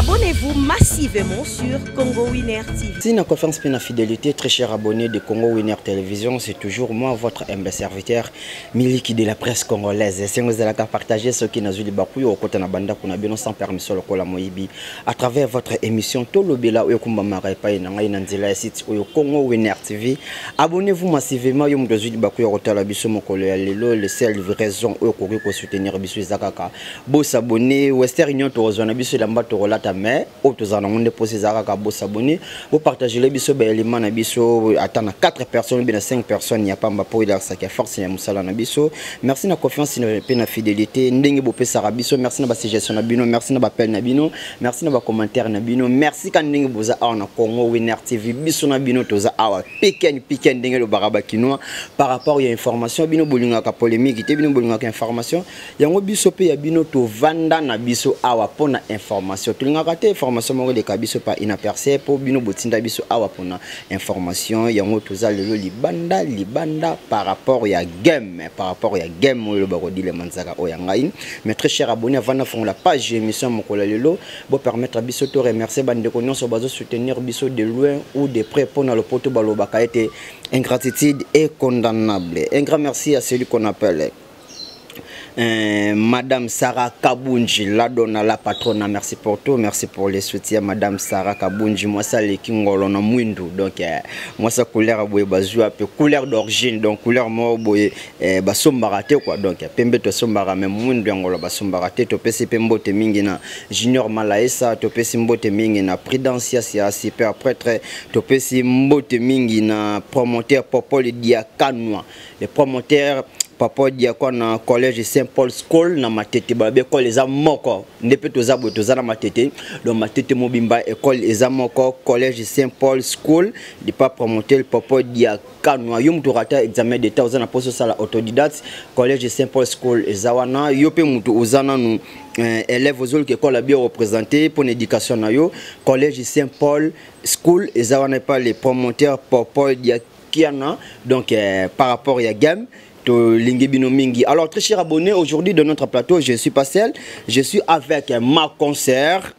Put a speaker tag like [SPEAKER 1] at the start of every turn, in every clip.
[SPEAKER 1] Abonnez-vous massivement sur Congo Winner TV.
[SPEAKER 2] Si na confiance pe na fidélité, très cher abonné de Congo Winner Télévision, c'est toujours moi, votre humble serviteur, Miliki de la presse congolaise. Esengo ezalaka partager ce qui nazuli bakuyo okota na banda kuna bino sans permission lokola moyibi à travers votre émission Tolobela oyo kumbamaka epai na ngai na nzela ya site oyo Congo Winner TV. Abonnez-vous massivement yo moto azwi libaku ya kotala biso mokolo ya lelo, le seul raison oyo okoki ko soutenir biso eza kaka bo s'abonner. Western Union tokozwa na biso elamba tokolata, mais oyo tozala nango nde mposa eza kaka bo s'abonner, bo partager biso ba élément na biso ata na 4 personnes ou na 5 personnes ya pamba po elakisaka ya force ya mosala na biso. Merci na confiance mpe na fidélité ndenge bopesaka biso, merci na basuggestion na bino, merci na baappel na bino, merci na bacommentaire na bino, merci ka ndenge boza awa na Congo Winner TV. Biso na bino toza awa piken piken ndenge elobaka bakinois par rapport ya information. Bino bolingaka polémique te, bino bolingaka information. Yango biso mpe ya bino tovanda na biso awa mpona information. Tolingaka te information moko eleka biso pa inaperçu mpo bino botinda biso awa mpona information. Yango toza lelo libanda libanda par rapport ya game, par rapport ya game oyo elobaka odilema nzaka oyo ya ngai. Mais très cher abonné, avant nafongola page émission mokolo ya lelo, bopermettre biso to remercier bandeko nyonso bazosoutenir biso de loin ou de près, mpona lopoto balobaka ete ingratitude est condamnable. Un grand merci à celui qu'on appelle Madame Sarah Kabunji, la donna, la patronne, merci pour tout, merci pour les soutiens, Madame Sarah Kabunji. Moi ça les kingolo na mwindu, donc moi ça couleur boye bazua pe couleur d'origine, donc couleur mo boye basombaka te quoi, donc pembe to sombaka mais mwindu yango basombaka te. Topesi pe mbote mingi na Junior Malaesa, topesi mbote mingi na Prudencia Sia super prêtre, topesi mbote mingi na promoteur Popol Diakanwa, le promoteur Papa Diakwa na collège Saint-Paul School na Matete. Balobi école eza moko nde mpe toza boye, toza na Matete, donc Matete mobimba école eza moko, collège Saint-Paul School de pas promoteur Papa Diakanwa. Yo moto rata examen d'état, oza na poso osala autodidacte, collège Saint-Paul School eza wana. Yo mpe moto oza nanu élève, ozoluka école ya bien représenté pour l'éducation na yo, collège Saint-Paul School eza wana epa le promoteur Papa Diakiana. Donc par rapport ya game, tolingi bino mingi. Alors très cher abonné, aujourd'hui de notre plateau, je suis pas seul, je suis avec ma concert.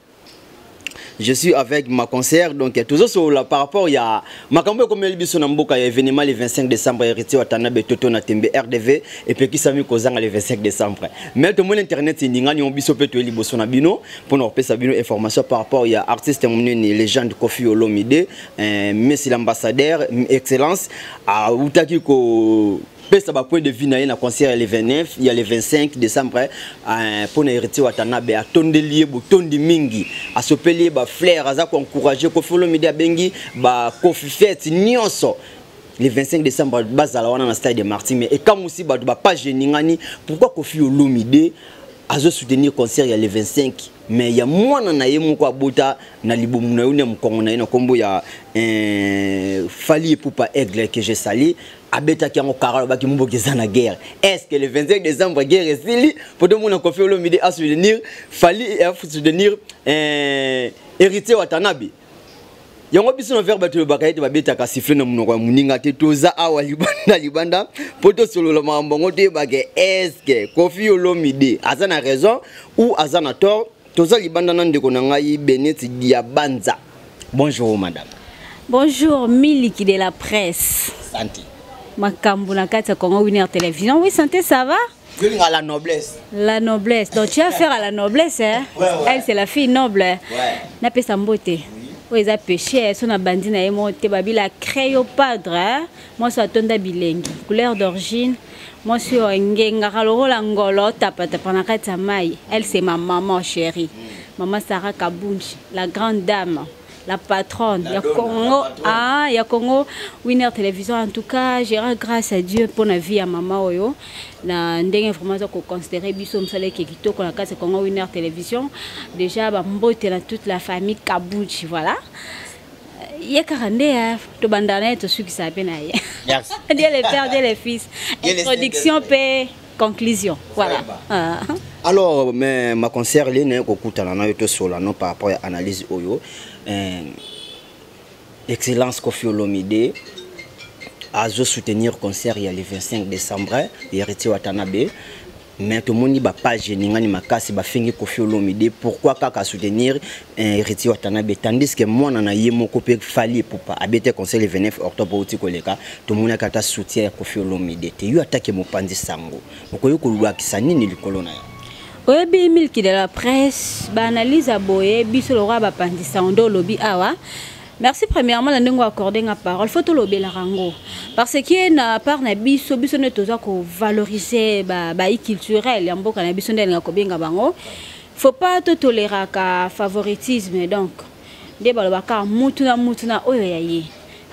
[SPEAKER 2] Je suis avec ma concert, donc toujours sur la par rapport ya makambo comme biso na mboka ya événement le 25 décembre, Héritier Watanabe Toto na Tembe RDV et puis qui sami kozanga le 25 décembre. Mais tout le monde internet ningani on biso pe to liboso na bino pour nous repesa bino information par rapport ya artiste monene légende Koffi Olomide, Messi l'ambassadeur excellence a utaki ko pesa ba point de vue na ye na concert le 29 il y a le 25 décembre pour na Héritier Watanabe atondeli ye botondi mingi, asopeli ye ba fleur, aza ko encourager Koffi Olomide, abengi ba Koffi fête nyonso le 25 décembre bazala wana na stade de Martyrs. Mais ekamusi bato ba page ningani, pourquoi Koffi Olomide azo soutenir concert ya le 25, mais ya mwana na ye moko abota na libumu na ye na mokongo na ye na kombo ya Fally Ipupa Aigle que je salue, abetaki yango kara, alobaki mboka eza na guerre. Est ce que le 25 décembre guerre esili po tomona Koffi Olomide a soutenir Fally, a soutenir Héritier Watanabe? Yango biso na verbe tolobaka ete babetaka sifflet na monoko ya moninga te. Toza awa libanda libanda mpo tosolola makambo yango, toyebake est ce que Koffi Olomide aza na raison ou aza na tort. Toza libanda na ndeko na ngai Benet Diabanza. Bonjour madame.
[SPEAKER 3] Bonjour Miliki de la presse.
[SPEAKER 2] Santé.
[SPEAKER 3] Makambo na kati ya Congo Winner Télévision. Oui, santé, ça va?
[SPEAKER 2] Je la noblesse.
[SPEAKER 3] La noblesse. Donc tu as affaire à la noblesse, hein?
[SPEAKER 2] Ouais.
[SPEAKER 3] Elle, c'est la fille noble.
[SPEAKER 2] Ouais.
[SPEAKER 3] Napesa mbote.
[SPEAKER 2] Oui.
[SPEAKER 3] Oyo eza péché, so na bandi na ye moko te, babila créo padre, hein? Mwasi atonda bilengi, couleur d'origine. Mwasi oyo ngengaka lokola ngolo tapatapa na kati ya mai. Elle, c'est ma maman chérie. Maman Sarah Kabunji, la grande dame, la patronne
[SPEAKER 2] La
[SPEAKER 3] ya
[SPEAKER 2] donna,
[SPEAKER 3] Congo,
[SPEAKER 2] la patronne.
[SPEAKER 3] Ah, ya Congo Winner Télévision. En tout cas, j'ai rends grâce à Dieu pour la vie ya mama oyo na ndenge vraiment za ko considérer biso mosala eke kitoko na kati ya Congo Winner Télévision. Déjà ba mbote na toute la famille Kabunji, voilà. Ye kaka nde ya tobanda na ye, tosukisa pe na ye.
[SPEAKER 2] Merci.
[SPEAKER 3] Dieu le Père, Dieu le Fils.
[SPEAKER 2] Dieu le
[SPEAKER 3] Introduction
[SPEAKER 2] Saint-Esprit.
[SPEAKER 3] pe conclusion. Voilà.
[SPEAKER 2] Vraiment.
[SPEAKER 3] Ah.
[SPEAKER 2] Alors, mais ma concert li na kokutana na yo tosola no par rapport à analyse oyo. Excellence Koffi Olomide azo soutenir concert il y a le 25 décembre, Héritier Watanabe. Mais tomoni bapage eningani makasi, bafingi Kofi Olomide. Pourquoi kaka soutenir Héritier Watanabe, tandis que mwana na ye moko mpe Fally Ipupa abete concert le 29 octobre outi koleka? Tomonaki ata soutien ya Kofi Olomide te. Yo atake mopanzi sango, okoki kolwakisa nini likolo na yo?
[SPEAKER 3] Oyebi, Milki de la presse, baanalyse ya boye, biso lokola bapanzi sango nde olobi awa. Merci premièrement na ndenge accordé nga parole. Faut tolobelaka yango parce que na part na biso, biso nde toza kovaloriser bai culturel ya mboka na biso, nde alinga kobenga bango. Faut pas totoleraka favoritisme. Donc nde balobaka mutu na mutu na oyo ya ye.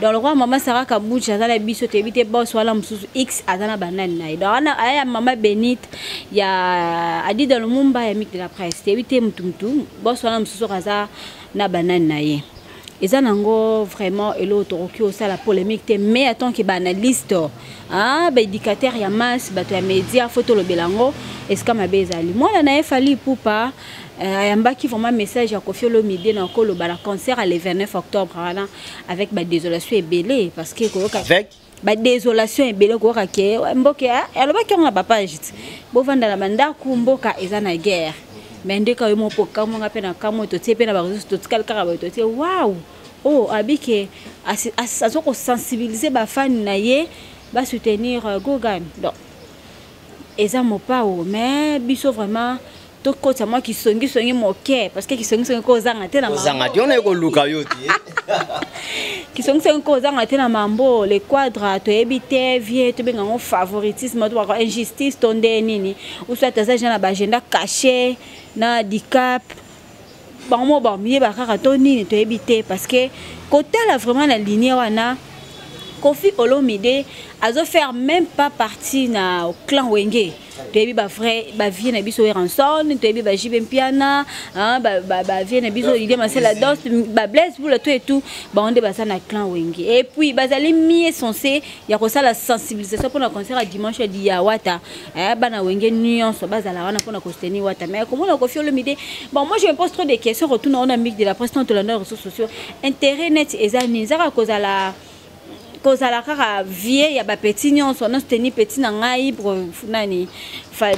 [SPEAKER 3] Donc lokola mama Sara Kabuchi aza na biso, toyebi te bos wana mosusu x aza na banani na ye. Donc wana aya ya mama Benite, ya Adida Lumumba, ya Mike de la presse, toyebi te mutu mutu bos wana mosusu aza na banani na ye. Eza nango vraiment eloko tokoki kosala polémique te, mais en tant que baanalyste, ah, baéducateur ya masse, bato ya média, faut tolobela yango. Esika mabe ezali, mwana na ye Fally Ipupa ayambaki vraiment message ya Kofi Olomide na koloba na concert le 29 octobre wana avec badésolation ebele, parce que koyoka
[SPEAKER 2] avec
[SPEAKER 3] badésolation ebele, koyoka ke mboka, alobaki yango na bapage ti bovanda na bandako, mboka eza na guerre. Mais ndeka yo moko kamwanga mpe na kamwe, totie mpe na bareseau, totikali kaka boye, totie waw oh, abike aza kosensibiliser bafani na ye basoutenir Gogan. Donc eza mopao, mais biso vraiment tokotisa mwa kisongisongi moke, parce que kisongisongi kozanga te na
[SPEAKER 2] kozanga te, ona ekoluka yo te.
[SPEAKER 3] Kisongisongi kozanga te na mambo le quadre. Toyebi te vie, tobenga yango favoritisme to baka injustice to nde nini, ou soit aza déjà na baagenda caché na dicap bango mo bamiyeba kaka to nini, toyebi te. Parce que kotala vraiment na ligne wana, Kofi Olomide azofaire même pas partie na clan Wenge. Toyebi bavrai bavie na biso Werrason, toyebi baJB Mpiana, bavie na biso Olivier Masela Dos, bablaise Bula, tout et tout, bango nde baza na clan Wenge. Et puis bazali mieux censé ya kosala sensibilisation mpona concert ya dimanche ya Wata, bana Wenge nyonso bazala wana mpona kosoutenir Wata. Mais komona Kofi Olomide, bon, moi je me pose trop de questions. Retourne on amique de la presse, tolanda réseaux sociaux, intérêt net eza nini? Ezaka kozala kaka vie ya bapeti nyonso na soutenir petit na ngai nani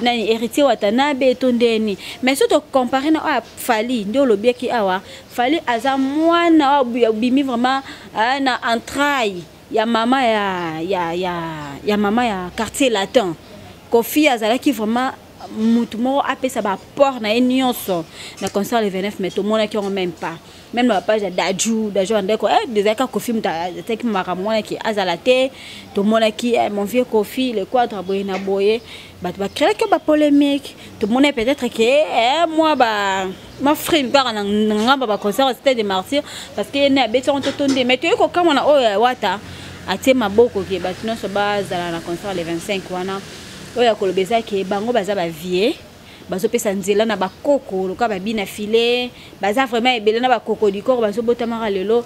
[SPEAKER 3] nani Héritier Watanabe to ndeni. Mais so tocompare na oyo Fally, nde olobiaki awa, Fally aza mwana oyo abimi vraiment na entraille ya mama ya mama ya Quartier Latin. Kofi azalaki vraiment mutu moko apesa baapport na ye nyonso na concert le 29, mais tomonaki yango même pas, même na bapage ya Daju. Daju andeko ezalaki Kofi moto ataki makambo monaki azala te. Tomonaki mon vieux Kofi le quadre boye na boye, bato bacréaki bapolémique. Tomonaki peut-être ke mwa ba ma frime kaka na ngambo baconcert Stade de Martyr, parce que ye ne abeti yango toto nde. Mais toyei kokamwa na oyo ya Wata, atie maboko ke bato nyonso bazala na concert le 25 wana. Oyo ya koloba eza ke bango baza bavie, bazopesa nzela na bakoko lokola babina file, baza vraiment ebele na bakoko dikoro bazobotamaka lelo.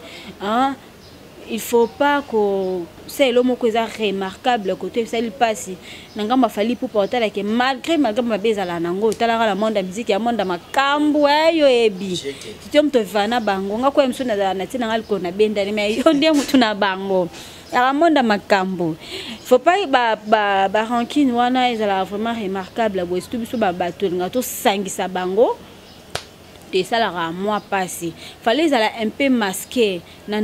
[SPEAKER 3] Il faut pas kosala elo moko eza remarquable koto esali mpasi na ngambo aFally Ipupa. Otalake malgré mabe ezala nango, otalaka na monde ya musique, ya monde ya makambo eyo oyebi tito moto ovivaka na bango. Nga koya mosusu nazala na ntina nga likolo na bendani, mais yo nde motu na bango yaka monde ya makambo. Faut pas barancune ba, ba wana ezalaka vraiment remarquable boye, surtout biso babato elinga tosangisa bango te, esalaka mwa mpasi. Fally ezala un peu masqué na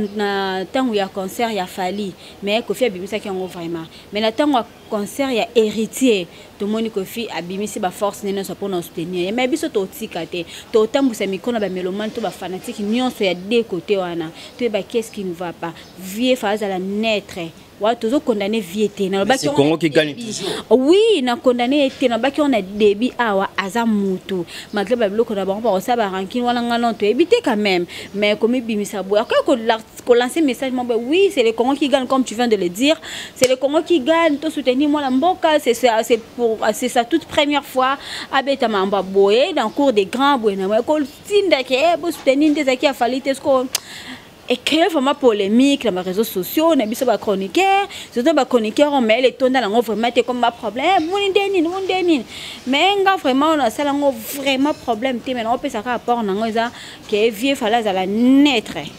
[SPEAKER 3] ntango ya concert ya Fally, mais Kofi abimisaki yango vraiment. Mais na ntango ya concert ya Héritier, tomoni Kofi abimisi baforce ne nyonso mpona soutenir ye. Mais biso totika te, totambwisa micro na bamélomane to bafanatike nyonso ya deux côté wana, toyeba qu'est-ce qui ne va pas. Vie fa azala neutre wa, tozokondane vie te.
[SPEAKER 2] Nalobaki Congo qui gagne toujours.
[SPEAKER 3] Oui, nakondane ye te. Nalobaki wana début awa, aza mutu malgré babiloko na bango bakosala barancune wana, nga non toyebi te quand même. Mais komibimisa boye, akoki kolancer message mo boye: oui, c'est le Congo qui gagne, comme tu viens de le dire, c'est le Congo qui gagne, to soutenir mwana mboka. C'est pour c'est sa toute première fois abeta mambo boye dans cours des grands boye na kotindaki bosoutenir nde ezalaki aFally te. Siko ecréer vraiment polémique na baréseaux sociaux na biso bachroniqueur, surtout bachroniqueur, mais etonda nango vraiment te comme baproblème moni nde nini, moni nde nini. Mais nga vraiment nasala yango vraiment problème te. Mais naopesaka apport nango eza ke vieux Fally azala neutre,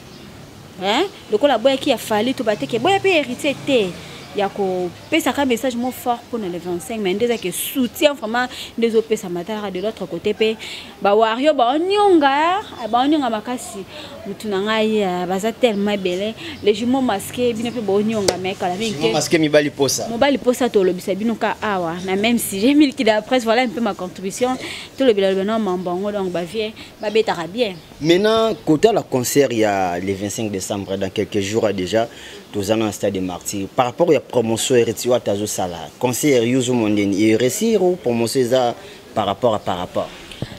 [SPEAKER 3] lokola boyaki ya Fally to bateke boya mpe Héritier te. Ya kopesaka message mo fort mpona le 25, mais nde ezaki soutien vraiment nde ezopesama. Talaka de l'autre côté mpe bawario baonionga, baonionga makasi. Mutu na ngai, baza tellement ebele, les jumeaux masqué, bino mpe baonionga, mais kala mingi te.
[SPEAKER 2] Masqué mibali posa.
[SPEAKER 3] Mobali posa, tolobisa bino ka awa na même sujet Milki de la presse. Voilà un peu ma contribution. Tolobela loba na mambo yango, donc bavie babetaka bien.
[SPEAKER 2] Maintenant, côté la concert, il y a le 25 décembre, dans quelques jours déjà, tous en stade de Martyr. Par rapport à la promotion héritier azosala, concert yuzu mondeni, et réussir ou promotion ça par rapport.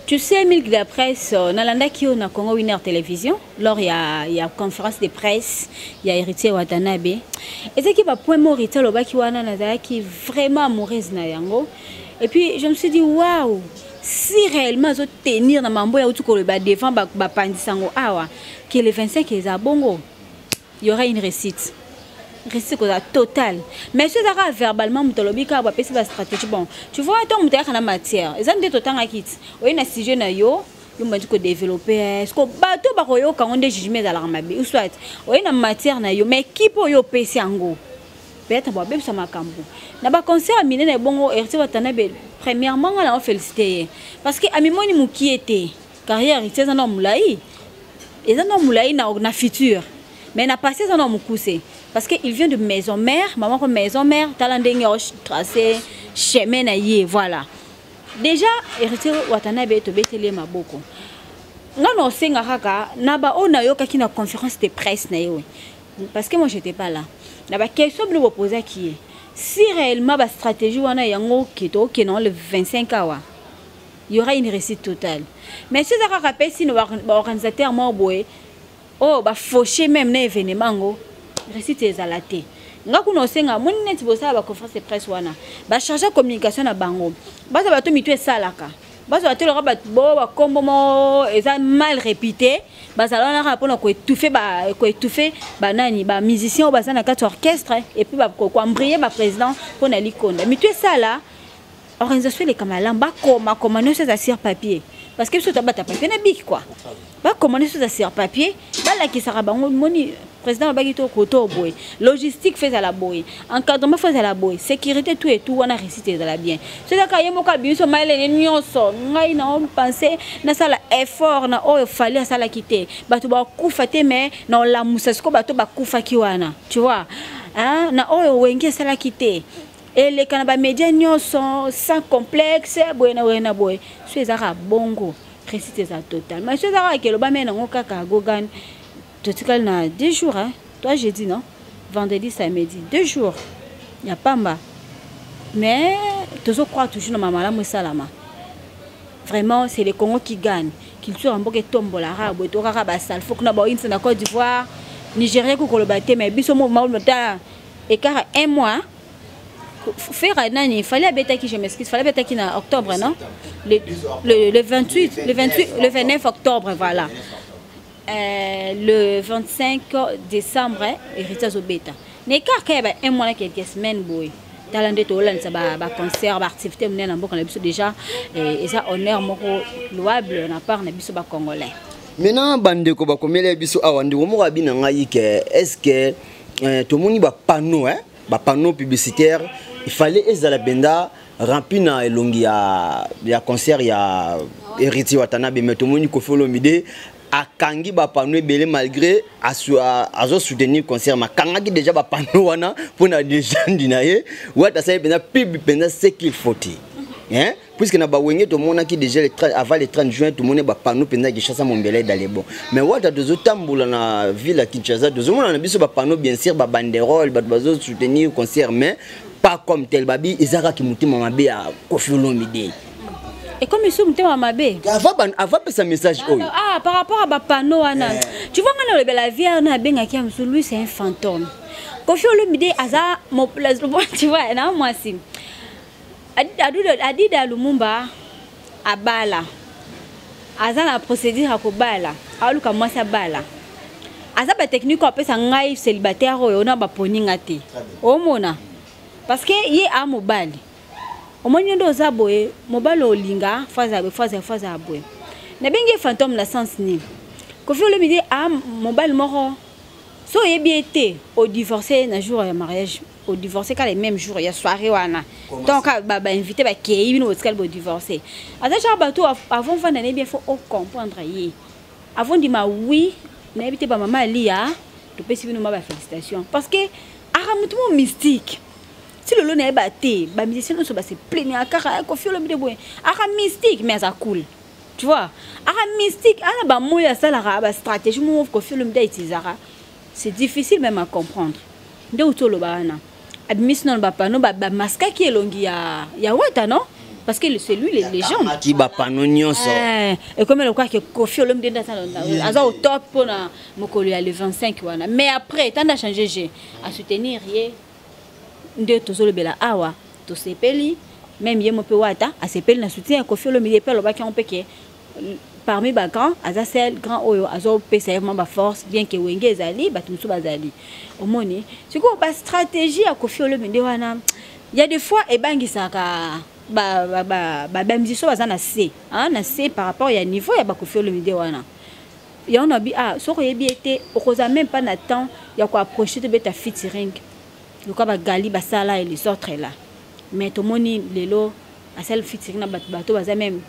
[SPEAKER 3] Tu sais, Milk de la presse, nalandaki yo na Congo Winner Télévision, lors il y a conférence de presse, il y a Héritier Watanabe. Et c'est qui va point mort Héritier lobaki wana, nazalaki vraiment amoureuse na yango. Et puis je me suis dit waouh, si réellement azo tenir na mambo ya utu koloba devant bapandisango awa que le 25 eza bongo, il y aura une réussite, réussite kozala totale. Mais so ezaka verbalement, moto alobi kaka, bapesi bastratégie. Bon, tu vois, ntango moto ayaka na matière, eza nde totangaki ti oye na sujet na yo, yo bandi kodévelopper ce que bato bakoyoka yango, nde jugement ezalaka mabe. Ou soit oye na matière na yo, mais équipe oyo opesi yango peut-être babebisa makambo na baconcert ya minene. Bongo Héritier Watanabe, premièrement nga na ofélicité ye parce que amimoni mokie te. Carrière Héritier eza na molai, eza na molai na futur, mais na passé eza na mokuse parce que il vient de maison mère, mama ko maison mère. Tala ndenge tracé chemin na ye. Voilà, déjà Héritier Watanabe, tobeteli ye maboko. Nga na osenga kaka na baoyo nayokaki na conférence de presse na ye, parce que moi j'étais pas là, na baquestion bino bopozaki ye, si réellement bastratégie wana yango ke tookende le 25 awa, il y aura une réussite totale. Mais si eza kaka apesi na baorganisateur moko boye oyo bafauche même na événement yango, réussite ezala te. Nga kuna osenga moni neti bosala baconférence de presse wana, bacharge communication na bango baza bato mitu esalaka, bazwa te loka bato bo bakombo mo eza mal répété, bazala wana kaka mpona koétouffe banani, bamusicien oyo baza na kati ya orchestre, et puis koembrouiller baprésident mpona likonda. Mitu esala organisation eleka malamu, bakoma koma nyonso eza sur papier, parce que biso tobata papier na bic quoi. Bakoma nyonso eza sur papier, balakisaka bango moni président babaki to koto boye, logistique faut ezala boye, encadrement faut ezala boye, sécurité, tout et tout wana, réussite ezala bien. So ezaka ye moko abimiso mayelene nyonso, ngai na pense nasala effort na oyo Fally asalaki te, bato bakufa te, mais na olamusa sikoyo bato bakufaki wana, tu vois, hein? Na oyo Wenge esalaki te, eleka na bamédia nyonso sans complexe, boye na boye na boye. So ezaka bongo, réussite eza total. Mais so ezaka keloba me nango kaka gogan, totikali na 2 jours, hein? Toi jeudi, non, vendredi, samedi, 2 jours ya pamba, mais tozocroire toujours na mamalamu esalama. Vraiment, c'est le Congo qui gagne. Culture ya mboka etombolaka boye, tokaka basalfo kuna, baoyinisa na Côte d'Ivoire, Nigéria kokoloba te, mais biso mota écart un mois faire nani. Fally abetaki, je m'excuse, Fally abetaki na octobre, non, le 28, le 28, le 29 octobre, voilà. Le 25 décembre Héritier azobeta na écart kaka ya ba un mois na quelques semaines boye. Tala nde tolandisa baconcert, baactivité monene na mboka na biso. Déjà eza honneur moko louable na part na biso bacongolais.
[SPEAKER 2] Maintenant, bandeko bakomela biso awa, ndeko moko abi na ngai ke est ce que tomoni bapanneau, hein? Bapanneau publicitaire, il fallait ezala mpenza rempli na elongi ya concert ya Héritier Watanabe, mais tomoni Koffi Olomide akangi bapanneau ebele malgré azosoutenir concert, makangaki déjà bapanneau wana mpona légende na ye. Wata asali mpenza pub mpenza ce qu'il faut te, hein? Puisque na bawenge tomonaki déjà le avant le 30 juin, tomoni bapanneau mpenza Kinshasa mombele edale bon. Mais wata tozotambola na ville ya Kinshasa, tozomona na biso bapanneau, bien sûr babanderole, bato bazosoutenir concert, mais pas comme tel. Babi eza kaka motema mabe ya Koffi Olomide.
[SPEAKER 3] Ekomi su motema mabe.
[SPEAKER 2] Avant pesa message oyo.
[SPEAKER 3] Ah, par rapport à bapanneau wana, tu vois, nga na olobela vie wana abengaki ya mosu, lui c'est un fantôme. Koffi Olomide aza, tu vois, na mwasi Adida Lumumba abala, aza na procédure ya kobala, aluka mwasi abala, aza batechnique oyo apesa ngai célibataire oyo na baponinga te. Omona, parce que ye a mobali, omoni nde oza boye, mobali olinga faza boye, faza faza boye. Nabengi ye fantôme na sens nini? Koffi Olomide a mobali moko. So oyebi ye te, odivorce na jour ya mariage, odivorce ka le même jour ya soirée wana. Donc bainvité bakei, bino botikali bodivorce. Aza genre bato, avant vanda nayebi, il faut ocomprendre ye avant ndima. Oui, nayebi te, bamama alia, topesi bino ma bafélicitation, parce que aka motu mo mystique. Ti lelo nayeba te, bamusicien nyonso base plaignaka kaka Kofi Olomide boye, aka mystique, mais aza cool, tu vois. Aka mystique, ana bamoyi asalaka bastratégie moko Kofi Olomide autilisaka, c'est difficile même à comprendre. Nde uti oloba wana, abimisi nano bapano, bamaskaki elongi ya Wata, non, parce que c'est lui les légendes.
[SPEAKER 2] Aki bapano nyonso.
[SPEAKER 3] Ekomi lokola ke Kofi Olomide nde aza au top mpona mokolo ya le 25 wana. Mais après, tanda changer g asoutenir ye, nde tozolobela awa, tosepeli. Même ye mo mpe Wata asepeli na soutien ya Kofi Olomide, mpe alobaki yango mpe ke parmi bagrand, aza seul grand oyo azopesa ye vraiment baforce, bien ke Wenge ezali, bato mosusu bazali. Omoni sikoyo bastratégie ya Kofi Olomide wana, ya des fois ebangisaka bamusicien baza na se, na se par rapport ya niveau ya baKofi Olomide wana. Yango na bi, ah, soki oyebi ye te, okozala même pas na temps ya koapproche, tobeta featuring lokola bagali basala et les autres là. Mais tomoni lelo asali featuring na bato, bato baza même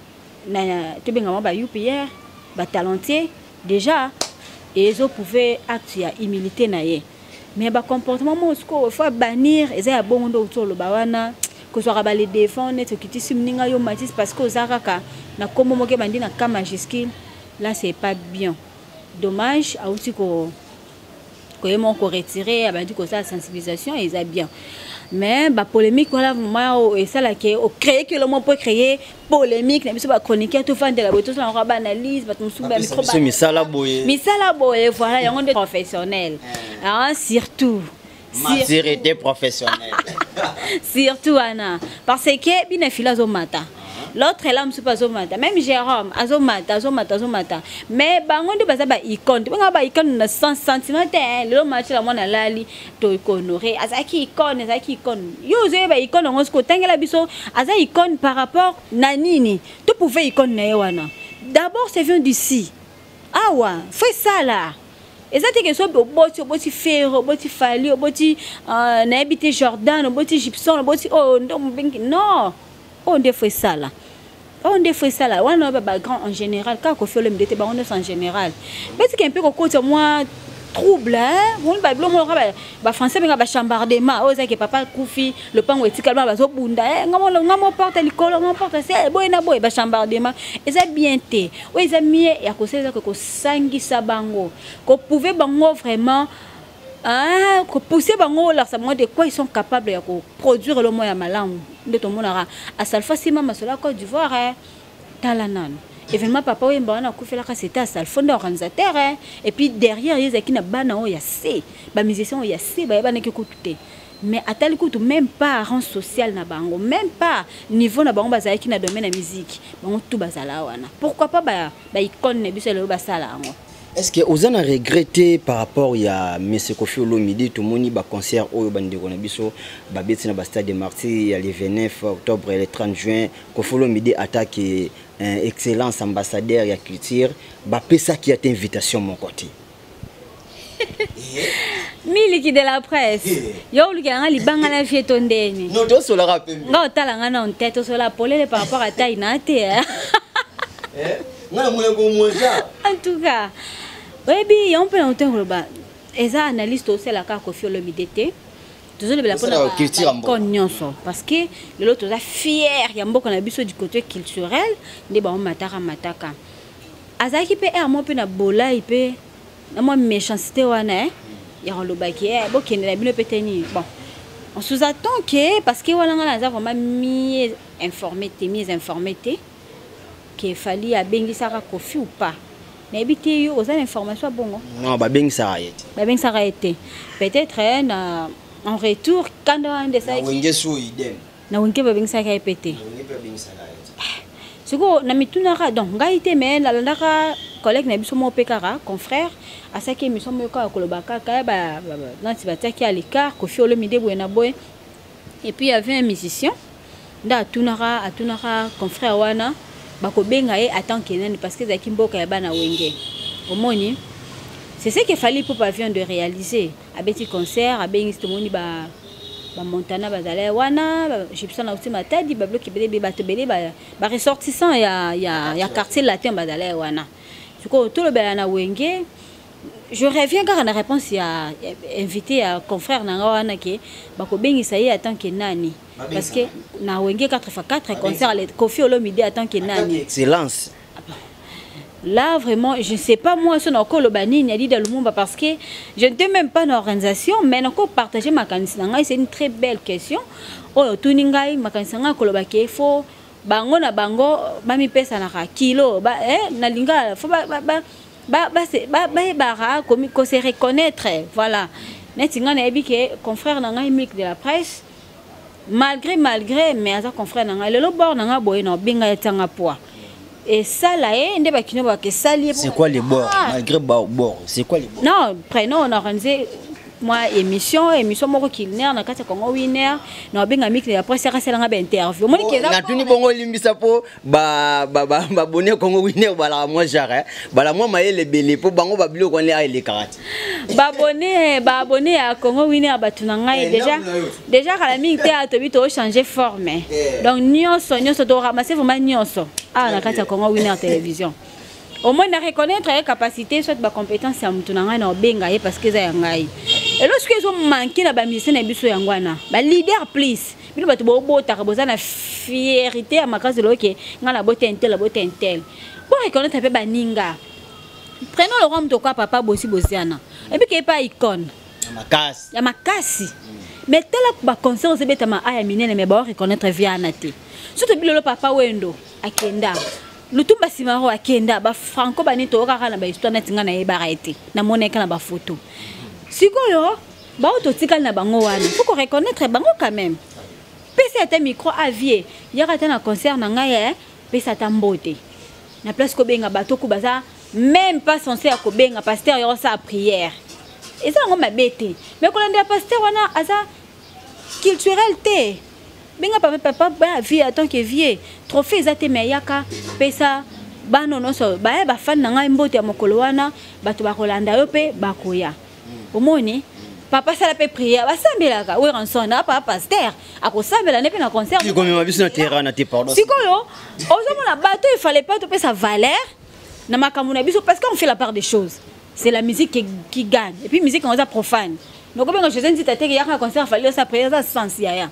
[SPEAKER 3] na tobengama ba UPR, batalentier déjà, ezoprouve acte ya humilité na ye. Mais bacomportement moko sikoyo faut bannir, eza ya bongo. Nde outi oloba wana, kozwaka bale devant neti okitisi moninga yo matisi, parce que oza kaka na nkombo moko ebandi na K majuscule. Là, c'est pas bien, dommage. Auti ko koye moko koretirer, abandi kosala sensibilisation, eza bien. Mais bapolémique wana vraiment esalaki ocréer kelo mo mpo créer polémique na biso. Bachroniqueur tofandela boye, tosala yango baanalyse, bato mosusu
[SPEAKER 2] bamicro misala boye.
[SPEAKER 3] Misala boye, voilà, yango nde professionnel, ah, surtout
[SPEAKER 2] Maturité professionnelle.
[SPEAKER 3] Surtout wana, parce que bina fila azomata, l'autre là mosusu azomata, même Jérôme azomata, azomata, azomata. Mais bango nde baza baicône, tobenga baicône na sans sentiment te. Lelo match la mwana alali, tohonore, azalaki icône, azalaki icône. Yo ozoyeba icône yango soki otangela biso, aza icône par rapport na nini? Toprouve icône na ye wana d'abord, c'est vient d'ici awa, fo esala. Eza te ke soki oboti, oboti Ferre, oboti Fally, oboti nayebi te, Jordan, oboti Gibson, oboti oyo nde mobengi. Non, oyo nde fo esala, oyo nde fo esala wana. Oyo bagrand en général, kaka Kofi Olomide te, bango nyonso en général, betike mpe kokota mwa trouble moni babilo moko. Bafrançais benga bachambardement oyo ezaki papa kufi, lopango etikali, bana bazobunda, nga mo porte likolo, nga porte se, boye na boye. Bachambardement eza bien te. Oyo eza mie ya kosala eza kosangisa bango, koprouve bango vraiment, kopousser bango, olakisa bango de quoi ils sont capables ya koproduire elomo ya malamu. Nde tomonaka Asalfo nsima masolo ya Côte d'Ivoire. Tala nano événement Papa Oyemba wana akufelaka, c'était Asalfo nde organisateur. Et puis derrière ye ezalaki na bana oyo ya se, bamusicien oyo ya se bayebanaki kutu te, mais atali kutu même pas rang social na bango, même pas niveau na bango bazalaki na domaine ya musique. Bango tu bazala wana, pourquoi pas baicône na biso lelo basala yango?
[SPEAKER 2] Est ce que oza na regret par rapport ya monsieur Kofi Olomide? Tomoni baconcert oyo bandeko na biso babeti na bastade de Martyr ya le 29 octobre et le 30 juin. Kofi Olomide atake excellence ambassadeur ya culture, bapesaki ate invitation moko te.
[SPEAKER 3] Miliki de la presse, yo olukela nga libanga na vie to ndeni?
[SPEAKER 2] Non, tosolaka pembe.
[SPEAKER 3] Nga otala nga na nte, tosola polele par rapport à taille na te.
[SPEAKER 2] Nga namoni komweza.
[SPEAKER 3] En tout cas, oyebi yango mpe na ote koloba, eza analyste osalaka Kofi Olomide te, tozolobela mpona nyonso, parce que lelo toza fier ya mboka na biso du côté culturel. Nde bango mataka mataka azalaki mpe aire mo mpe na bolai mpe na mwa méchanceté wana ya kolobaki bokende na bino mpe te nini. Bon, on sous-attend que, parce que wana nga naza vraiment mieux informé te, mieux informé te ke Fally abengisaka Kofi ou pas, nayebi te. Yo oza na information ya bongo?
[SPEAKER 2] Non, babengisaka ye te.
[SPEAKER 3] Babengisaka ye te. Peut-être na en retour kanda wana nde.
[SPEAKER 2] Wenge so idem.
[SPEAKER 3] Na Wenge babengisaka ye mpe te. Sikoyo na mitunaka, donc ngai te, mais nalandaka collègue na biso moko mpe kaka confrère, asalaki émission moko kaka koloba kaka nati batiaki à l'écart Kofi Olomide boye na boye. Et puis il y avait un musicien nde atunaka confrère wana bakobenga ye en tant que nani, parce que ezalaki mboka ya bana Wenge. Omoni C'est ce que Fally Ipupa vient de réaliser. Abeti concert, abengisi tomoni ba ba Montana bazala wana, ba Gibson auti Matadi, ba bloki ebele bato ebele ba ba ressortissants ya quartier latin bazala wana. Sikoyo tolobela na Wenge. Je reviens kaka na réponse ya invité ya confrère na nga wana ke bakobengisa ye en tant que nani. Parce que na Wenge 4x4 concert le Koffi Olomide en tant que nani.
[SPEAKER 2] Excellence.
[SPEAKER 3] Là, vraiment, je ne sais pas moi, ce n'est pas nini, Adida Lumumba, parce que je n'étais même pas dans l'organisation, mais encore partager ma canisse. C'est une très belle question. Oh, tuningai, ma canisse, il faut bango na bango, ba mi pesa na ka kilo, ba, eh, na linga, faut ba, ba, ba, ba, ba, se, ba, ba, ba, ba, komi, ko se reconnaître, voilà. Neti nga na yebi ke confrère na ngai Milk de la presse, malgré, mais aza confrère na ngai, lelo bord na ngai boye na benga ya tanga poids. Et ça là, eh, nde bakino ba ke sali.
[SPEAKER 2] C'est quoi les bords?
[SPEAKER 3] Ah.
[SPEAKER 2] Malgré bord, c'est quoi les bords?
[SPEAKER 3] Non, prenons, on a organisé moi émission moko culinaire na kati ya Congo Winner, na benga Milk de la presse ya sala nga ba interview. Moni ke
[SPEAKER 2] Na tuni bongo limbisa po ba ba ba ba bonne Congo Winner ba la moi genre, hein. Ba la moi mayele belé po bango ba biloko ne a ele karate.
[SPEAKER 3] Ba bonne, ba bonne ya Congo Winner ba tuna ngai
[SPEAKER 2] Eh,
[SPEAKER 3] déjà.
[SPEAKER 2] non, non, non.
[SPEAKER 3] Déjà kala mingi te a tobi to changer forme.
[SPEAKER 2] Eh.
[SPEAKER 3] Donc nyonso nyonso to ramasser vraiment nyonso. Ah, na kati ya Congo Winner télévision. Au moins, na reconnaître la capacité, soit la compétence ya mutu na ngai na obenga ye parce que eza ya ngai. Et lorsque ils ont manqué na ba musicien na biso yango wana, ba leader plus. Bino bato bo botaka boza na fierté ya makasi loke nga na bote intel, bote intel. Bo reconnaître pe baninga. Prenons le roi mtoka papa bosi bosiana. Et puis qu'il pas icône.
[SPEAKER 2] Ya makasi.
[SPEAKER 3] Ya makasi. Mais tala ba concert ozebeta ma aya minene mais ba reconnaître via na te. Surtout bilolo papa Wendo akenda. Lutumba Simaro akenda ba Franco bani to kaka na ba histoire neti nga na yebaka ete. Na moneka na ba photo. Sikoyo ba oto tikali na bango wana. Faut qu'on reconnaître bango quand même. Pesa ata micro à vie. Yaka ata na concert na ngai, eh, pesa ata mbote. Na place ko benga bato ko baza même pas censé ya ko benga pasteur yo sa prière. Eza ngo mabete. Mais kolanda pasteur wana aza culturel te. Benga papa papa ba vie en tant que vieux. Trophée eza te mais yaka pesa bano nyonso ba ya ba fan na ngai mbote ya mokolo wana bato bakolanda yo pe bakoya. Omoni papa sala pe prière basambelaka we ranson na papa pasteur akosambela ne pe na concert.
[SPEAKER 2] Ki komema biso na terrain na te pardon.
[SPEAKER 3] Sikoyo ozomona bato il fallait pas topesa valeur na makambo na biso parce qu'on fait la part des choses. C'est la musique qui gagne et puis musique on za profane. Donc benga José Nzita te yaka concert fallait sa prière ça sens ya ya.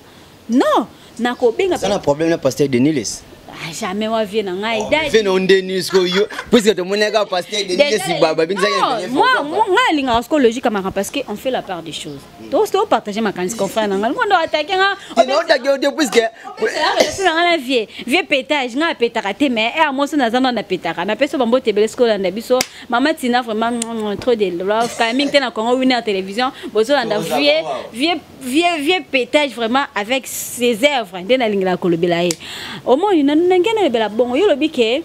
[SPEAKER 3] Non, nakobenga
[SPEAKER 2] Ça na problème na pasteur Denis.
[SPEAKER 3] Ah, jamais wa vie na ngai.
[SPEAKER 2] Oh,
[SPEAKER 3] Dadi.
[SPEAKER 2] fe na Denis ko yo puisque to moneka pasteur Denis
[SPEAKER 3] Déjà,
[SPEAKER 2] si baba binza
[SPEAKER 3] non,
[SPEAKER 2] ya
[SPEAKER 3] moi, moi, ngai linga parce que logique amaka parce que on fait la part des choses. To to partager ma canisse confrère na ngai. Moi ndo attaquer nga.
[SPEAKER 2] Ti na attaquer yo te puisque
[SPEAKER 3] C'est la vie. Vieux pétage nga pétaka te mais eh moi so naza na pétaka. Na peso bambo tebele sikola na biso. Maman Tina vraiment trop de love. Quand même te na Congo Winner télévision, bozo landa
[SPEAKER 2] Toza
[SPEAKER 3] vieux,
[SPEAKER 2] ba wa.
[SPEAKER 3] vieux, vieux, vieux pétage vraiment avec ses œuvres. Nde na lingela kolobela ye. Au moins na ngena lobela bongo yo lobi ke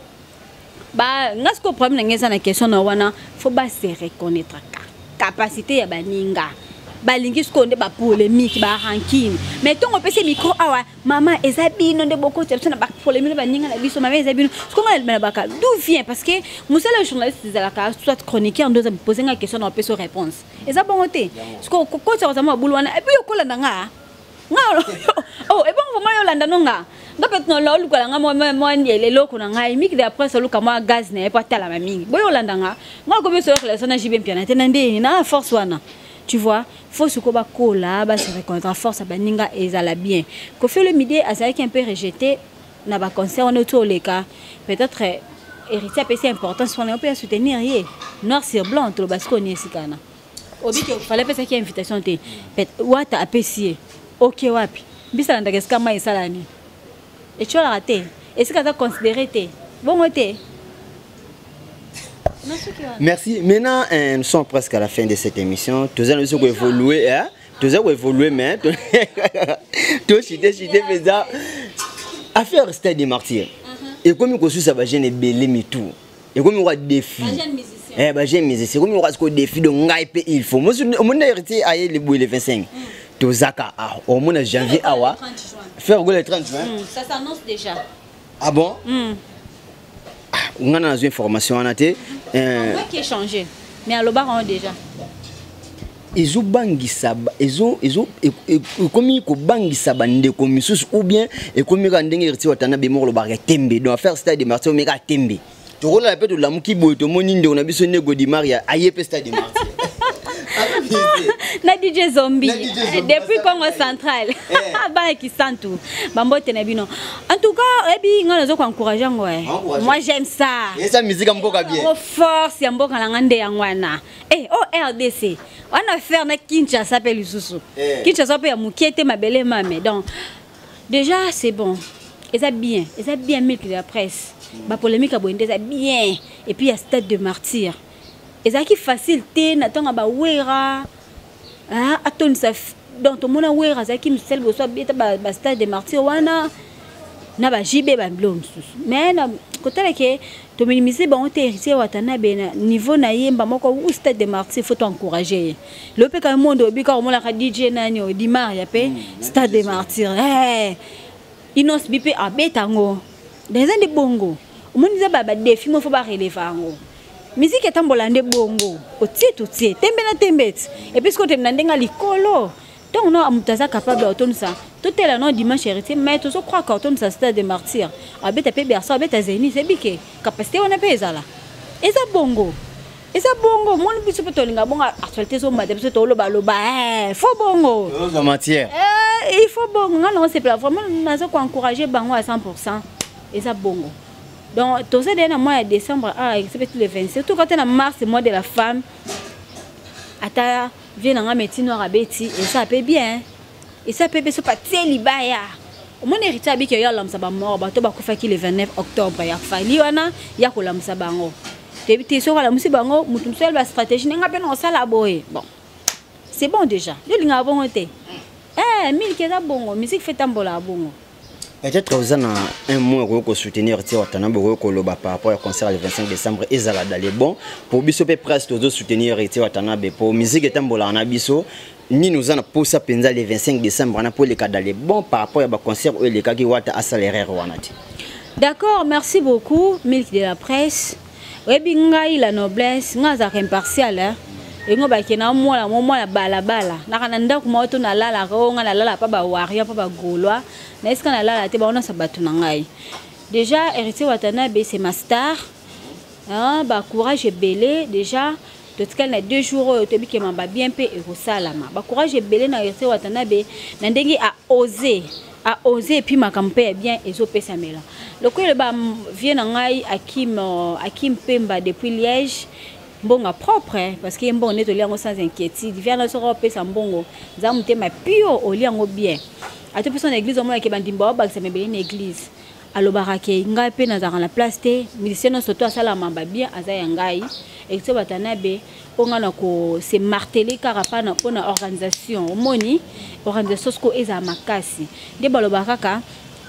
[SPEAKER 3] ba nga siko problème na ngeza na question na wana faut ba se reconnaître ka capacité ya baninga. Balingi siko nde ba polémique ba rancune. Mais tongo pese micro awa mama eza bino nde boko tia biso na ba polémique ba ninga na biso mama eza bino. Siko nga na baka d'où vient parce que musala journaliste ezalaka soit chroniqueur ndoza poser nga question na pese réponse. Eza bongo te. Siko ko ko tsa ma bulu wana et puis yokola na nga. Nga oh et bon vraiment yolanda no nga. Nga pe no lo luka nga mo mo ndele loko na ngai miki de après so luka mo gaz na pa tala ma mingi. Boyo yolanda nga. Nga ko biso relation na JB Mpiana te na ndeni na force wana. Tu vois, faut ce qu'on va coller, ba se reconnaître force ba ninga ezala bien. Koffi Olomide azalaki un peu rejeté na ba concert on autour les cas. Peut-être héritier a payé importance on peut soutenir ye. Noir sur blanc to basko ni sikana. Obi que fallait pas qu'il y ait invitation te. Peut wata apprécier. OK wapi. Bisa ndaka esika mai esalani. Et tu as raté. Est-ce que ça considéré te? Bon te.
[SPEAKER 2] Merci. Maintenant, nous sommes presque à la fin de cette émission. Tous allons évoluer, hein? Tous allons évoluer, mais tout chuter, chuter, mais ça. Affaire Stade des Martyrs. Et comme il y a un jeune belé, mais tout. Et comme il y a un défi.
[SPEAKER 3] Ba jeune musicien.
[SPEAKER 2] Eh, ba jeune musicien. Comme il y a un défi de ngai pe, il faut. Moi, mon héritier a eu le bout le 25. Tozaka, ah, au moins janvier, ah, ouais.
[SPEAKER 3] Le 30 juin.
[SPEAKER 2] Faire le 30 juin.
[SPEAKER 3] Ça s'annonce déjà.
[SPEAKER 2] Ah bon? Ah, on a une information, on a été,
[SPEAKER 3] On voit qui est changé. Mais alobaka yango déjà.
[SPEAKER 2] Ezobangisa, ekomi kobangisa bandeko misusu, ou bien ekomi kaka ndenge Héritier Watanabe moko olobaka tembe. Donc affaire Stade de Martyr, omeka tembe, tokolala mpe tolamuki boye, tomoni ndeko na biso Nego Di Maria aye mpe Stade de Martyr.
[SPEAKER 3] Na DJ Zombie depuis Congo Central, bana Kisantu, bambote na bino. En tout cas, oyebi, ngai nazo koencourage yango. Moi, j'aime ça.
[SPEAKER 2] Eza musique ya mboka bien.
[SPEAKER 3] Force ya mboka na nga nde yango wana. O RDC wana, faire na Kinshasa mpe lisusu, Kinshasa mpe ya mokie te, mabele mame. Donc déjà c'est bon, eza bien, eza bien. Milk de la presse, bapolémique ya boye nde eza bien. Et puis ya Stade de Martyr ezalaki facile te na ntango ya bawera atondisa. Donc tomona Wera azalaki mosala liboso abeta bastade de Martyr wana na baJB, babilo mosusu. Mais na kotala ke tominimize bango te, Héritier Watanabe na niveau na ye mba moko u Stade de Martyr, faut toencourage ye. Lelo mpe kaka monde oyebi kaka omonaka DJ nani oyo Dimaria mpe Stade de Martyr, Innoss'B mpe abeta yango. Donc eza nde bongo, omoni, eza badéfi mo, faut barelever yango. Musique etambola nde bongo, otie totie tembe na tembe ti. Et puis sikoyo na ndenge ya likolo, ntango no moto aza capable ya kotonisa, totela no dimanche Héritier, mais tozocroire ka kotonisa Stade de Martyr, abeta mpe Bercy, abeta Zénith, eyebi ke capacité wana mpe ezala. Eza bongo, eza bongo. Moni biso mpe tolinga bongo, actualité ezomata, biso tolobaloba, faut bongo.
[SPEAKER 2] Ozwa matière.
[SPEAKER 3] Il faut bongo. Nga nango sepela vraiment, naza koencourage bango à 100. Eza bongo. Donc toza deya na mois ya décembre, ah, eza le 27, toka te na mars, mois de la femme. Ata vie na nga métier noir abeti, eza mpe bien, eza mpe biso patie libaya. Omoni, Héritier abiki oyo alamusa bamort, bato bakufaki le 29 octobre ya Fally wana, ya kolamusa bango. Toyebi te soki alamusi bango, motu mosusu ayeba stratégie ndenge mpe na kosala boye. Bon, c'est bon déjà. Yo olingaka bongo te, miliki eza bongo, musique fe tambola bongo.
[SPEAKER 2] Peut-être oza na un mot okoki kosoutenir ti Watanabe, okoki koloba par rapport ya concert le 25 décembre, ezala dans bon pour biso mpe presque tozosoutenir ti Watanabe po musique etambolaka na biso. Nini oza na posa mpenza le 25 décembre wana po eleka dans bon par rapport ya baconcert oyo elekaki, Wata asala erreur wana te?
[SPEAKER 3] D'accord, merci beaucoup, Milk de la presse. Oyebi ngai la noblesse, ngai azalaka impartial. Yango bakenda mwana mo mwana balabala, naka na ndako moko to nalalaka oyo ngai nalala mpa bawaria, mpa bagaulois, na esika nalala te, bango nyonso bato na ngai. Déjà Héritier Watanabe, c'est ma star, hein, bacourage ebele. Déjà totikali na 2 jours oyo, toyebi ke mamba bien mpe ekosalama. Bacourage ebele na Héritier Watanabe na ndenge aose, aose, et puis makambo mpe ya bien ezopesamela. Lokola eloba vie na ngai Akim, Akim Pemba depuis Liège, mbongo propre, parce que ye mbongo nde tolia yango sans inquiétude. Viana soki opesa mbongo, nza motema pio, olia yango bien. Ata mpe so na église, omonake bandimba babakisa mebele na église. Alobaka ke ngai mpe nazalaka na place te, musicien nyonso to asala mamba bien aza ya ngai. Héritier Watanabe, mpo ngai na kose marteler kaka mpana mpona organisation. Omoni, organisation siko ezala makasi nde balobaka kaka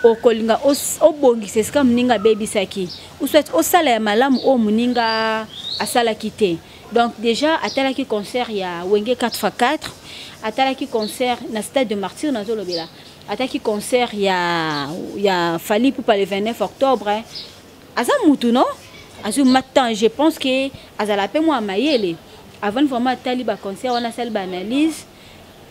[SPEAKER 3] okolinga obongisa esika moninga abebisaki, ou soit osala ya malamu oyo moninga asalaki te. Donc déjà atalaki concert ya Wenge 4x4, atalaki concert na Stade de Martyr, nazolobela ataki concert ya Fally Ipupa le 29 octobre. Aza mutu no azwi matin, je pense que azala mpe mwa mayele avant vraiment atali baconcert wana, asali baanalyse,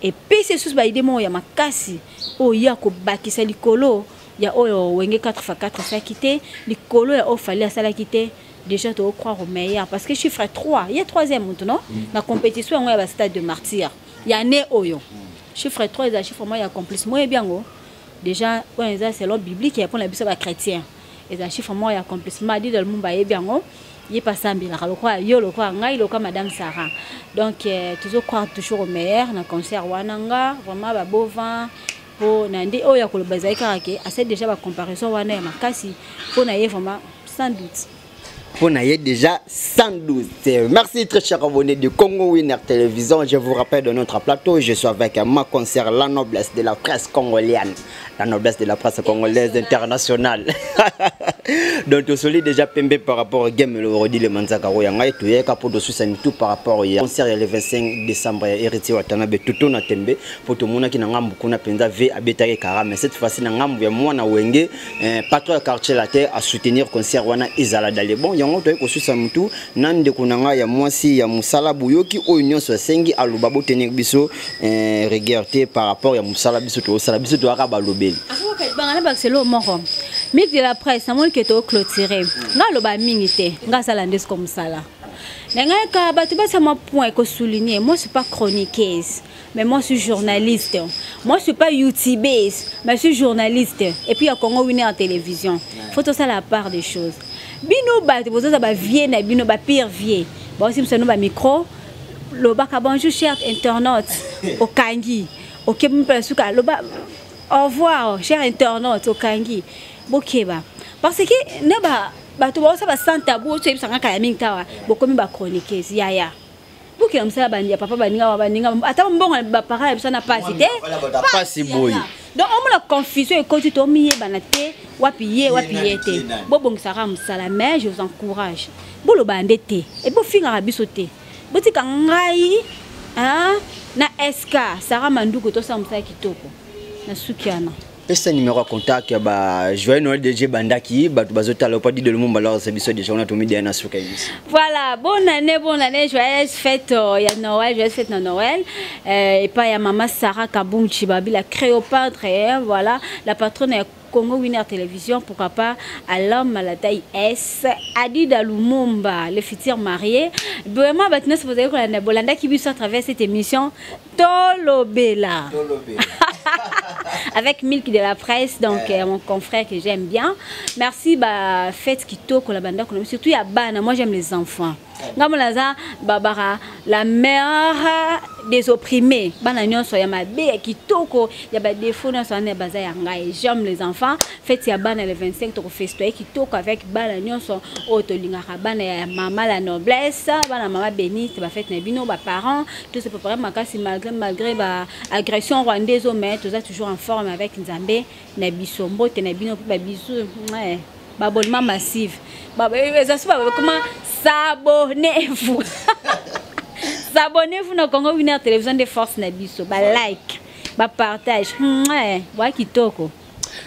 [SPEAKER 3] epesi lisusu baidée moko ya makasi oyo ya kobakisa likolo ya oyo Wenge 4x4 asalaki te, likolo ya oyo Fally asalaki te. Déjà tocroire au meilleur, parce que chiffre 3 ye troisième motu no na compétition yango ya bastade de Martyr ya ne oyo. Chiffre 3 eza chiffre moko ya accomplissement, oyebi yango déjà, oyo eza selon biblique ya mpona biso bachrétien, eza chiffre moko ya accomplissement. Adida Lumumba ayebi yango, ye mpe asambelaka lokola yo, lokola ngai, lokola madame Sarah. Donc toujours croire toujours au meilleur na concert wana. Nga vraiment babovin mpo na nde oyo ya koloba ezali kaka ke asali déjà bacomparaison wana ya makasi mpo na ye, vraiment sans doute.
[SPEAKER 2] Pour déjà 112. Merci, très chers abonnés de Congo Winner Télévision. Je vous rappelle de notre plateau, je suis avec ma concert, la noblesse de la presse congolaise. La noblesse de la presse congolaise internationale. Donc tosoli déjà pembe par rapport au game le rodi le manzaka oyo ya ngai toyaka mpo tosusa mitu par rapport ya concert ya le 25 décembre ya Héritier Watanabe toto na tembe mpo tomonaki na ngambu kuna mpenza v abetaki kara, mais cette fois-ci na ngambu ya mwana Wenge, patron ya Quartier Latin a soutenir concert wana ezala dale. Bon, yango toyei kosusa mutu na ndeko na ngai ya mwasi ya mosala. Boyoki oyo nyonso asengi aloba, botenir biso rigueur te par rapport ya mosala biso tozosala, biso toyaka balobeli.
[SPEAKER 3] Banga na bakiselo moko Mike de la Presse, namoni ke toclôturer. Nga aloba mingi te, nga asala nde siko mosala na ngai ka bato batia mwa point ekosouligner. Moi, suis pas chroniqueuse, mais moi, je suis journaliste. Moi, je suis pas youtubeuse, mais je suis journaliste et puis ya Congo Winner en télévision. Faut tosala la part des choses. Bino bato bozoza bavie na bino, bapire vie baosimisa no bamicro, lobaka bonjour cher internaute, okangi okebi mpe suka, loba au revoir cher internaute, okangi. Bokeba, parce que na ba bato baosa basans tabou oyo toyebisanga kala mingi tawa, bokomi bachroniqueuse. Yaya, bokela mosala bandi ya papa, baninga baninga, ata mbongo baparent na biso na pasi te.
[SPEAKER 2] Pasi boye.
[SPEAKER 3] Donc omona confusion ekoti, tomiyebana te wapi ye wapi ye te. Bobongisaka mosala, mais je vous encourage, boloba nde te e bofingaka biso te. Botika ngai na sk Sara Manduku, tosala mosala kitoko na suki wana.
[SPEAKER 2] Pesa numéro ya contact ya ba joyeux Noël DJ bandaki bato bazotala opa Dide Lumumba. Alors c'est biso déjà, on a tomi déjà na suka émission.
[SPEAKER 3] Voilà, bonne année, bonne année, joyeuse fête ya Noël, joyeuse fête na Noël et pas ya mama Sarah Kabumchi Babi, la Cléopâtre, voilà, la patronne ya Congo Winner Télévision, pourquoi pas à l'homme à la taille S, Adida Lumumba, le futur marié. Vraiment, maintenant, vous avez Bolanda qui à travers cette émission Tolobela.
[SPEAKER 2] Tolobela.
[SPEAKER 3] Avec Milk de la Presse, donc mon confrère que j'aime bien. Merci, bah, fête kitoko, la bande, surtout ya bana, moi j'aime les enfants. Ngambo babara la mère des opprimés, bana nyonso ya mabe, ya kitoko, ya ba défaut nyonso wana baza ya ngai. J'aime les enfants. Fête ya bana le 25, toko festoyer kitoko avec bana nyonso oyo tolingaka, bana ya mama la noblesse, bana mama bénite. Ba fête na bino ba parents, tout se préparer makasi malgré ba agression rwandaise, mais toza toujours en forme avec Nzambe na biso. Mbote na bino ba bisous, ouais. Abonnement massif, eza so comment, s'abonnez-vous, s'abonnez-vous na Congo Winner Télévision de force na biso, ba like, ba partage, ouais, wa kitoko.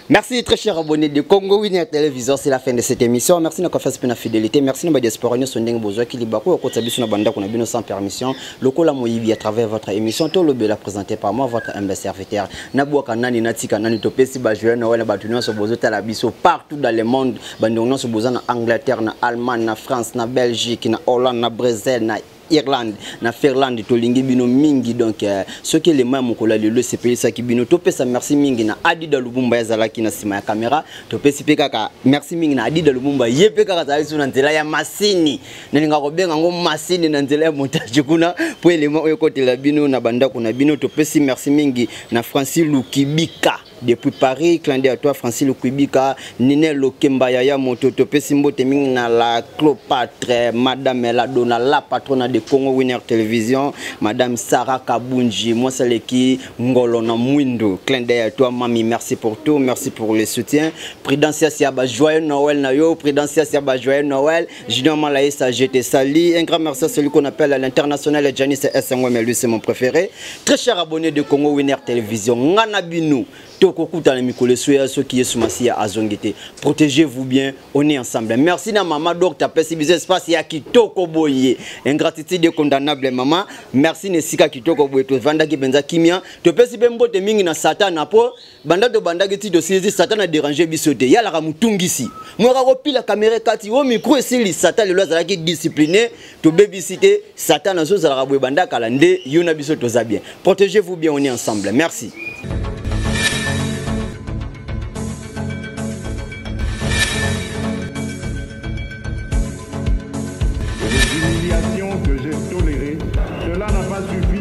[SPEAKER 2] Merci, très chers abonnés de Congo Winner Télévision, c'est la fin de cette émission. Merci de confiance et la fidélité. Merci de la diaspora nyonso ndenge bozwaki libako okota biso na bandako na bino sans permission. Lokola moyibi à travers votre émission Tolobela, présenté par moi, votre humble serviteur. Nabwaka nani, natika nani, topesi ba joyeux Noël na bato nyonso bozotala biso partout dans le monde. Bandeko nyonso boza na Angleterre, na Allemagne, na France, na Belgique, na Hollande, na Brésil, na Irlande, na Finlande, tolingi bino mingi. Donc soki elema ya mokolo ya lelo esepelisaki bino, topesa merci mingi na Adida Lubumba, azalaki na nsima ya caméra. Topesi mpe kaka merci mingi na Adida Lubumba, ye mpe kaka azalaki so na nzela ya masini, nalinga kobenga yango masini, na nzela ya montage kuna mpo elema oyo ekotela bino na bandako na bino. Topesi merci mingi na Francis Lukibika depuis Paris. Clin d'œil à toi, Francis Lukwibika, Ninel Lokemba, Yaya Moto. Topesi mbote mingi na la Cléopâtre, Madame la Donna, la patronne de Congo Winner Télévision, Madame Sarah Kabunji, moi c'est qui Ngolo na Mwindo. Clin d'œil à toi, mami, merci pour tout, merci pour le soutien. Prudencia Siaba, joyeux Noël na yo, Prudencia Siaba, joyeux Noël. Junior Malaïsa, je te salue. Un grand merci à celui qu'on appelle à l'international, Janis SNW, mais lui c'est mon préféré. Très cher abonné de Congo Winner Télévision, Ngana Binu, tokokutana mikolo esoya soki Yesu Masiya azongi te. Protégez-vous bien, on est ensemble. Merci na mama docteur, apesi biso espace ya kitoko boye. Ingratitude est condamnable, mama. Merci na esika kitoko boye tovandaki mpenza kimia. Topesi mpe mbote mingi na Satana po banda tobandaki ti tosilisi, Satan a déranger biso te. Yalaka motungisi moka kopila caméra kati o micro esili. Satan lelo azalaki discipliné, tobebisi te. Satan azozalaka boye banda kala nde yo na biso toza bien. Protégez-vous bien, on est ensemble. Merci.
[SPEAKER 4] Les humiliations que j'ai tolérées, cela n'a pas suffi.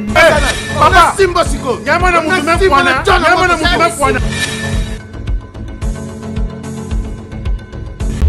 [SPEAKER 5] Papa, simba siko.
[SPEAKER 4] Nyama na mutu me kwana, nyama na mutu me kwana.